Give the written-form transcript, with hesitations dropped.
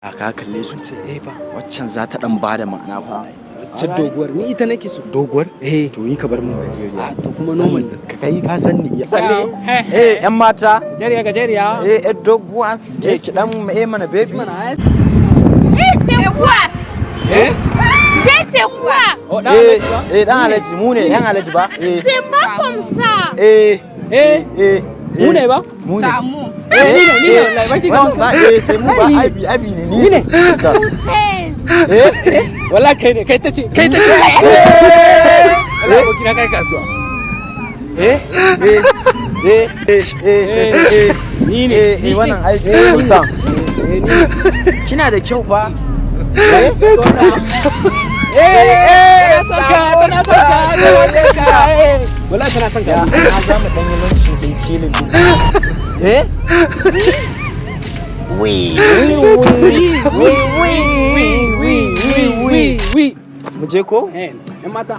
A ka kalle su? Ce eh fa. Waccan za ta dan bada ma'ana fa. Wacce doguwar, ni ita nake so. Doguwar? Eh. To ni ka bar mun gajeriya. Ah, to kuma normal. Ka kai, ka san ni iya. Sanne. Eh, yan mata. Gajeriya, gajeriya. Eh, eh, doguwa ke ki dan eh mana babies. Eh, c'est quoi? Eh. Je c'est quoi? Oh, dan Eh. Alhaji ba? Eh, dan Alhaji, mu ne yan Alhaji ba, eh. C'est pas comme ça. Eh. Eh. Eh. Mu ne ba? Mu ne. Samu. Eh, ni ne, ni ne wallahi, ba ki ga. Wannan ba, eh, sai mu ba, abi abi ne ni. Ni ne. Eh. Wallahi kai ne, kai tace, kai tace. Wallahi abokina kai kasuwa. Eh eh eh eh eh, sai eh. Ni ne. Eh. Ni Eh, wannan aiki Eh, ni ne. sultan. Eh, ni. Kina da kyau fa, eh. Eh, eh, tana son ka, tana son ka, tana son ka. Eh. Wallahi tana son ka. Ya na za mu dan yi lunch din chilling, eh, oui oui oui oui oui oui oui oui. Oui, oui. Mu je ko? Eh, yan mata.